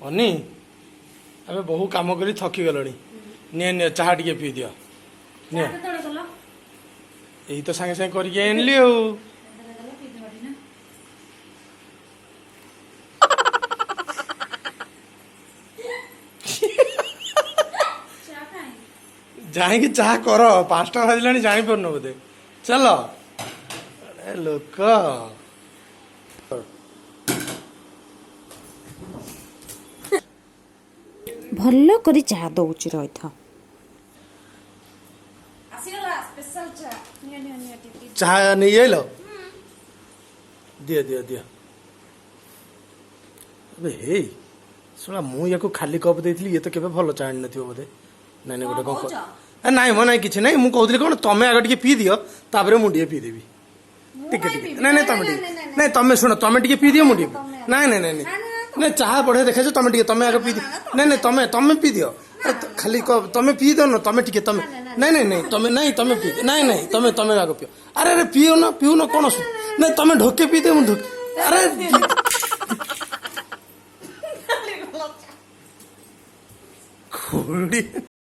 ଅନି, ଆମେ ବହୁ କାମ କରି ଥକି ଗଲଣି। ନିଅ ନିଅ, ଚାହା ଟିକେ ପିଇ ଦିଅ, ନିଅ। କେତେବେଳେ କଲ? ଏଇ ତ ସାଙ୍ଗେ ସାଙ୍ଗେ କରିକି ଆଣିଲି ଆଉ। କେତେବେଳେ କଲ? ପିଇଦେବ ନା। ଚା କାଇଁ? ଯାଇକି ଚାହା କର। 5ଟା ବାଜିଲାଣି, ଜାଣିପାରୁନ ବୋଧେ? ଚାଲ। ଆରେ ଲୋକ। ଭଲ କରି ଚାହା ଦଉଛି, ରହିଥା। ଆସିଗଲା ସ୍ପେଶାଲ ଚା। ନିଅ ନିଅ ନିଅ, ଟିକେ। ଚାହା ନେଇ ଆଇଲ? ଦିଅ ଦିଅ ଦିଅ। ଆବେ ହେଇ ଶୁଣ, ମୁଁ ୟାକୁ ଖାଲି କପ୍ ଦେଇଥିଲି। ଇଏ ତ କେବେ ଭଲ ଚା ଆଣିନଥିବ ବୋଧେ। ନାଇଁ ନାଇଁ, ଗୋଟେ କଣ କହୁଛ? ଏ ନାଇଁ ମ, ନାଇଁ, କିଛି ନାଇଁ। ମୁଁ କହୁଥିଲି କଣ, ତମେ ଆଗ ଟିକେ ପିଇ ଦିଅ, ତାପରେ ମୁଁ ଟିକେ ପିଇଦେବି। ଟିକେ ଟିକେ। ନାଇଁ ନାଇଁ, ତମେ ଟିକେ, ନାଇଁ, ତମେ ଶୁଣ, ତମେ ଟିକେ ପିଇ ଦିଅ, ମୁଁ ଟିକେ। ନାଇଁ ନାଇଁ ନାଇଁ ନାଇଁ ନାଇଁ, ଚାହା ବଢିଆ ଦେଖାଯାଉଛି। ତମେ ଟିକେ, ତମେ ଆଗ ପିଇ ଦିଅ। ନାଇଁ ନାଇଁ, ତମେ ତମେ ପିଇ ଦିଅ। ଆରେ ଖାଲି ତମେ ପିଇ ଦିଅ ନା, ତମେ ଟିକେ, ତମେ, ନାଇଁ ନାଇଁ ନାଇଁ, ତମେ, ନାଇଁ, ତମେ ପିଇ, ନାଇଁ ନାଇଁ, ତମେ ତମେ ଆଗ ପିଅ। ଆରେ ଆରେ, ପିଅ ନା, ପିଉନ କଣ? ନାଇଁ, ତମେ ଢୋକେ ପିଇ ଦିଅ, ମୁଁ ଢୋକେ। ଆରେ ଖୁଡ଼ି।